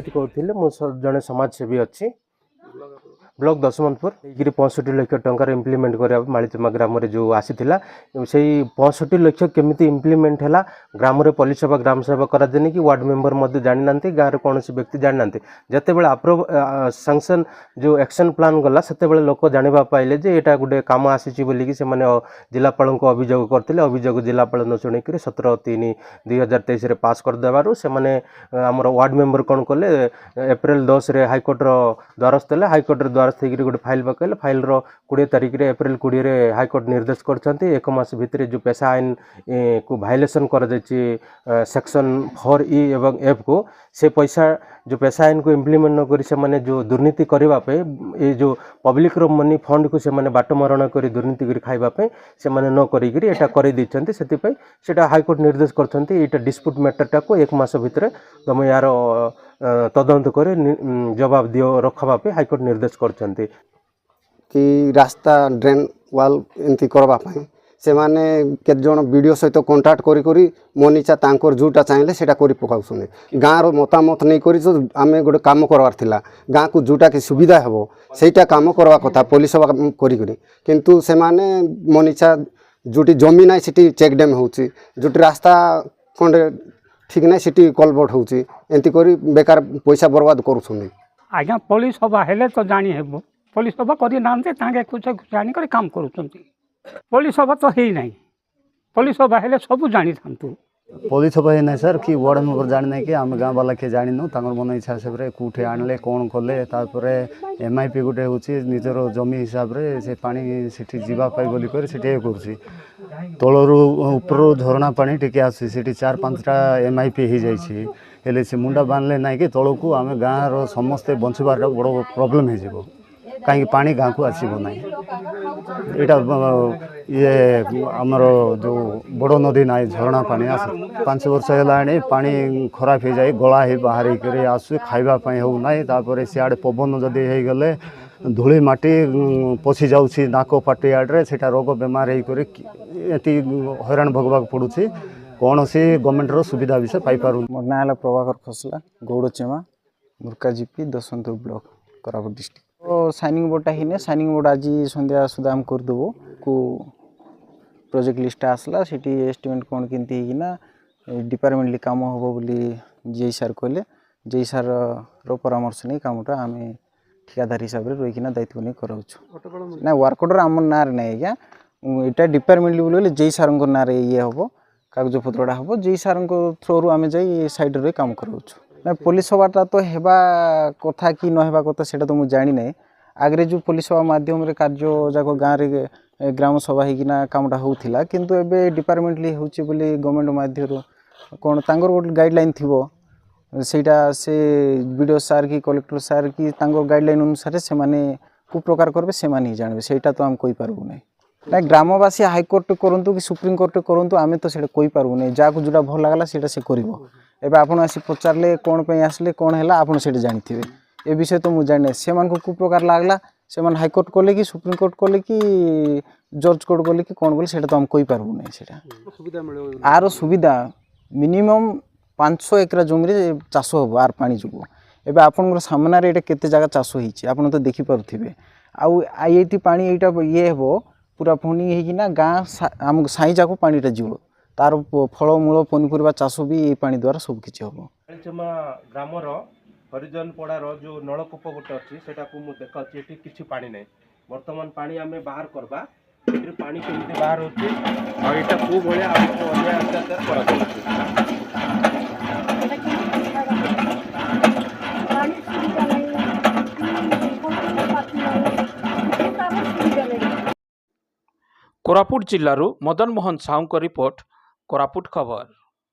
ପଣ୍ଡିତ କହୁଥିଲି। ମୁଁ ଜଣେ ସମାଜସେବୀ ଅଛି, ବ୍ଲକ ଦଶମନ୍ତପୁର। ହେଇକିରି 65 ଲକ୍ଷ ଟଙ୍କାର ଇମ୍ପ୍ଲିମେଣ୍ଟ କରିବା ମାଳିଚମା ଗ୍ରାମରେ ଯେଉଁ ଆସିଥିଲା, ସେଇ 65 ଲକ୍ଷ କେମିତି ଇମ୍ପ୍ଲିମେଣ୍ଟ ହେଲା, ଗ୍ରାମରେ ପଲ୍ଲୀସଭା, ଗ୍ରାମ ସଭା କରାଯାଇନି କି ୱାର୍ଡ଼ ମେମ୍ବର ମଧ୍ୟ ଜାଣିନାହାନ୍ତି, ଗାଁରେ କୌଣସି ବ୍ୟକ୍ତି ଜାଣିନାହାନ୍ତି। ଯେତେବେଳେ ଆପ୍ରୁଭ୍ ସାଙ୍କସନ୍ ଯେଉଁ ଆକ୍ସନ୍ ପ୍ଲାନ୍ ଗଲା, ସେତେବେଳେ ଲୋକ ଜାଣିବା ପାଇଲେ ଯେ ଏଇଟା ଗୋଟେ କାମ ଆସିଛି ବୋଲିକି ସେମାନେ ଜିଲ୍ଲାପାଳଙ୍କୁ ଅଭିଯୋଗ କରିଥିଲେ। ଅଭିଯୋଗ ଜିଲ୍ଲାପାଳ ନ ଶୁଣିକରି 17/3/2023ରେ ପାସ୍ କରିଦେବାରୁ ସେମାନେ ଆମର ୱାର୍ଡ଼ ମେମ୍ବର କ'ଣ କଲେ, ଏପ୍ରିଲ 10ରେ ହାଇକୋର୍ଟର ଦ୍ୱାରସ୍ଥ ହେଲେ। ହାଇକୋର୍ଟର ଦ୍ୱାରସ୍ଥ ହେଇକିରି ଗୋଟେ ଫାଇଲ୍ ପକାଇଲେ। ଫାଇଲ୍ର 20 ତାରିଖରେ, ଏପ୍ରିଲ 20ରେ ହାଇକୋର୍ଟ ନିର୍ଦ୍ଦେଶ କରିଛନ୍ତି, ଏକ ମାସ ଭିତରେ ଯେଉଁ ପେସା ଆଇନ କୁ ଭାଇଲେସନ୍ କରାଯାଇଛି ସେକ୍ସନ୍ 4 ଇ ଏବଂ ଏଫ୍କୁ, ସେ ପଇସା ଯେଉଁ ପେସା ଆଇନକୁ ଇମ୍ପ୍ଲିମେଣ୍ଟ ନ କରି ସେମାନେ ଯେଉଁ ଦୁର୍ନୀତି କରିବା ପାଇଁ, ଏ ଯେଉଁ ପବ୍ଲିକର ମନି ଫଣ୍ଡକୁ ସେମାନେ ବାଟ ମାରଣା କରି ଦୁର୍ନୀତି କରି ଖାଇବା ପାଇଁ ସେମାନେ ନ କରିକିରି ଏଇଟା କରେଇ ଦେଇଛନ୍ତି। ସେଥିପାଇଁ ସେଇଟା ହାଇକୋର୍ଟ ନିର୍ଦ୍ଦେଶ କରିଛନ୍ତି, ଏଇଟା ଡିସ୍ପ୍ୟୁଟ୍ ମ୍ୟାଟରଟାକୁ ଏକ ମାସ ଭିତରେ ତୁମେ ୟାର ତଦନ୍ତ କରି ଜବାବ ଦିଅ ରଖବା ପାଇଁ ହାଇକୋର୍ଟ ନିର୍ଦ୍ଦେଶ କରିଛନ୍ତି। କି ରାସ୍ତା, ଡ୍ରେନ୍, ୱାଲ୍ ଏମିତି କରିବା ପାଇଁ ସେମାନେ କେତେଜଣ ବିଡ଼ିଓ ସହିତ କଣ୍ଟାକ୍ଟ କରି କରି ମନ ଇଚ୍ଛା ତାଙ୍କର ଯେଉଁଟା ଚାହିଁଲେ ସେଇଟା କରି ପକାଉଛନ୍ତି। ଗାଁର ମତାମତ ନେଇକରି ତ ଆମେ ଗୋଟେ କାମ କରବାର ଥିଲା, ଗାଁକୁ ଯେଉଁଟାକି ସୁବିଧା ହେବ ସେଇଟା କାମ କରିବା କଥା ପଲ୍ଲୀସଭା କରିକରି। କିନ୍ତୁ ସେମାନେ ମନ ଇଚ୍ଛା ଯେଉଁଠି ଜମି ନାହିଁ ସେଠି ଚେକ୍ ଡ୍ୟାମ୍ ହେଉଛି, ଯେଉଁଠି ରାସ୍ତା ଖଣ୍ଡେ ଠିକ୍ ନାହିଁ ସେଠି କଲଭର୍ଟ ହେଉଛି। ଏମିତି କରି ବେକାର ପଇସା ବର୍ବାଦ କରୁଛନ୍ତି। ଆଜ୍ଞା, ପଲ୍ଲୀ ସଭା ହେଲେ ତ ଜାଣି ହେବ। ପଲ୍ଲୀ ସଭା କରିନାହାନ୍ତି। ତାଙ୍କେ ଖୁସି ଖୁସି ଆଣିକରି କାମ କରୁଛନ୍ତି। ପଲ୍ଲୀ ସଭା ତ ହେଇନାହିଁ। ପଲ୍ଲୀ ସଭା ହେଲେ ସବୁ ଜାଣିଥାନ୍ତୁ। ପଲ୍ଲୀ ସଭା ହେଇନାହିଁ ସାର୍, କି ୱାର୍ଡ଼ ମେମ୍ବର ଜାଣିନାହିଁ କି ଆମେ ଗାଁ ବାଲା କିଏ ଜାଣିନୁ। ତାଙ୍କର ମନ ଇଚ୍ଛା ହିସାବରେ କେଉଁଠି ଆଣିଲେ, କ'ଣ କଲେ। ତାପରେ ଏମ୍ଆଇପି ଗୋଟେ ହେଉଛି, ନିଜର ଜମି ହିସାବରେ ସେ ପାଣି ସେଠି ଯିବା ପାଇଁ ବୋଲିକରି ସେଠି ଇଏ କରୁଛି। ତଳରୁ ଉପରୁ ଝରଣା ପାଣି ଟିକେ ଆସୁଛି, ସେଠି ଚାରି ପାଞ୍ଚଟା ଏମ୍ଆଇପି ହେଇଯାଇଛି। ହେଲେ ସେ ମୁଣ୍ଡା ବାନ୍ଧିଲେ ନାହିଁ କି ତଳକୁ ଆମେ ଗାଁର ସମସ୍ତେ ବଞ୍ଚିବାଟା ବଡ଼ ପ୍ରୋବ୍ଲେମ୍ ହେଇଯିବ, କାହିଁକି ପାଣି ଗାଁକୁ ଆସିବ ନାହିଁ। ଏଇଟା ଇଏ ଆମର ଯେଉଁ ବଡ଼ ନଦୀ ନାହିଁ, ଝରଣା ପାଣି ଆସୁ। 5 ବର୍ଷ ହେଲାଣି ପାଣି ଖରାପ ହେଇଯାଇ ଗଳା ହେଇ ବାହାରିକରି ଆସୁଛି, ଖାଇବା ପାଇଁ ହେଉନାହିଁ। ତାପରେ ସିଆଡ଼େ ପବନ ଯଦି ହେଇଗଲେ ଧୂଳି ମାଟି ପଶି ଯାଉଛି ନାକ ପାଟି ଆଡ଼ରେ, ସେଇଟା ରୋଗ ବେମାର ହେଇକରି ଏତି ହଇରାଣ ଭୋଗିବାକୁ ପଡ଼ୁଛି। କୌଣସି ଗଭର୍ଣ୍ଣମେଣ୍ଟର ସୁବିଧା ବି ସେ ପାଇପାରୁନି। ମୋର ନାଁ ହେଲା Prabhakar Khasla, Gaud Chema, Murka GP, Dashamantpur block, Koraput district. ତ ସାଇନିଂ ବୋର୍ଡ଼ଟା ହେଇନି। ସାଇନିଂ ବୋର୍ଡ଼ ଆଜି ସନ୍ଧ୍ୟା ସୁଦ୍ଧା ଆମେ କରିଦେବୁ। କୁ ପ୍ରୋଜେକ୍ଟ ଲିଷ୍ଟଟା ଆସିଲା, ସେଠି ଏଷ୍ଟିମେଟ୍ କ'ଣ କେମିତି ହେଇକିନା ଡିପାର୍ଟମେଣ୍ଟଲି କାମ ହେବ ବୋଲି ଜେଇ ସାର୍ କହିଲେ। ଜେଇ ସାର୍ର ପରାମର୍ଶ ନେଇ କାମଟା ଆମେ ଠିକାଦାର ହିସାବରେ ରହିକିନା ଦାୟିତ୍ୱ ନେଇ କରାଉଛୁ। ନା, ୱାର୍କ ଅର୍ଡ଼ର ଆମ ନାଁରେ ନାହିଁ ଆଜ୍ଞା। ଏଇଟା ଡିପାର୍ଟମେଣ୍ଟଲି ବୋଲି ବୋଇଲେ ଜେଇ ସାର୍ଙ୍କ ନାଁରେ ଇଏ ହେବ, କାଗଜପତ୍ରଟା ହେବ। ଜେଇ ସାର୍ଙ୍କ ଥ୍ରୋରୁ ଆମେ ଯାଇ ସାଇଡ଼୍ରେ ରହି କାମ କରାଉଛୁ। ନା, ପଲ୍ଲୀ ସଭାଟା ତ ହେବା କଥା କି ନ ହେବା କଥା, ସେଇଟା ତ ମୁଁ ଜାଣିନାହିଁ। ଆଗରେ ଯେଉଁ ପଲ୍ଲୀ ସଭା ମାଧ୍ୟମରେ କାର୍ଯ୍ୟ ଯାକ ଗାଁରେ ଗ୍ରାମ ସଭା ହେଇକିନା କାମଟା ହେଉଥିଲା, କିନ୍ତୁ ଏବେ ଡିପାର୍ଟମେଣ୍ଟଲି ହେଉଛି ବୋଲି ଗଭର୍ଣ୍ଣମେଣ୍ଟ ମାଧ୍ୟମରୁ କ'ଣ ତାଙ୍କର ଗୋଟେ ଗାଇଡ଼ଲାଇନ୍ ଥିବ, ସେଇଟା ସେ ବିଡ଼ିଓ ସାର୍ କି କଲେକ୍ଟର ସାର୍ କି ତାଙ୍କ ଗାଇଡ଼ଲାଇନ୍ ଅନୁସାରେ ସେମାନେ କେଉଁ ପ୍ରକାର କରିବେ, ସେମାନେ ହିଁ ଜାଣିବେ। ସେଇଟା ତ ଆମେ କହିପାରିବୁ ନାହିଁ। ନାଇଁ, ଗ୍ରାମବାସୀ ହାଇକୋର୍ଟ କରନ୍ତୁ କି ସୁପ୍ରିମକୋର୍ଟ କରନ୍ତୁ, ଆମେ ତ ସେଇଟା କହିପାରିବୁ ନାହିଁ। ଯାହାକୁ ଯେଉଁଟା ଭଲ ଲାଗିଲା ସେଇଟା ସେ କରିବ। ଏବେ ଆପଣ ଆସି ପଚାରିଲେ କ'ଣ ପାଇଁ ଆସିଲେ, କ'ଣ ହେଲା, ଆପଣ ସେଇଟା ଜାଣିଥିବେ। ଏ ବିଷୟ ତ ମୁଁ ଜାଣିନାହିଁ। ସେମାନଙ୍କୁ କେଉଁ ପ୍ରକାର ଲାଗିଲା, ସେମାନେ ହାଇକୋର୍ଟ କଲେ କି ସୁପ୍ରିମକୋର୍ଟ କଲେ କି ଜଜ୍ କୋର୍ଟ କଲେ କି କ'ଣ କଲେ, ସେଇଟା ତ ଆମେ କହିପାରିବୁ ନାହିଁ। ସେଇଟା ଆର ସୁବିଧା ମିନିମମ୍ 500 ଏକର ଜମିରେ ଚାଷ ହେବ ଆର ପାଣି ଯୋଗୁଁ। ଏବେ ଆପଣଙ୍କର ସାମ୍ନାରେ ଏଇଟା କେତେ ଜାଗା ଚାଷ ହେଇଛି, ଆପଣ ତ ଦେଖିପାରୁଥିବେ। ଆଉ ଏଇଠି ପାଣି ଏଇଟା ଇଏ ହେବ, ପୁରା ଫୁଣି ହେଇକିନା ଗାଁ ଆମ ସାହି ଯାକ ପାଣିଟା ଯିବ। ତାର ଫଳମୂଳ, ପନିପରିବା ଚାଷ ବି ଏଇ ପାଣି ଦ୍ୱାରା ସବୁ କିଛି ହେବ। ମାଳିଚମା ଗ୍ରାମର ହରିଜନ ପଡ଼ାର ଯେଉଁ ନଳକୂପ ଗୋଟେ ଅଛି, ସେଟାକୁ ମୁଁ ଦେଖାଉଛି। ଏଠି କିଛି ପାଣି ନାହିଁ। ବର୍ତ୍ତମାନ ପାଣି ଆମେ ବାହାର କରିବା। ଏଥିରେ ପାଣି କେମିତି ବାହାର ହେଉଛି ଆଉ ଏଇଟା କେଉଁ ଭଳିଆ ଆମକୁ ଅନ୍ୟାୟ ଅତ୍ୟାଚାର କରାଯାଉଛି। ପାଣି ସୁବିଧା ନାହିଁ କି ପାତି ନାହିଁ, କିଛି ତାର ସୁବିଧା ନାହିଁ। କୋରାପୁଟ ଜିଲ୍ଲାରୁ ମଦନ ମୋହନ ସାହୁଙ୍କ ରିପୋର୍ଟ, କୋରାପୁଟ ଖବର।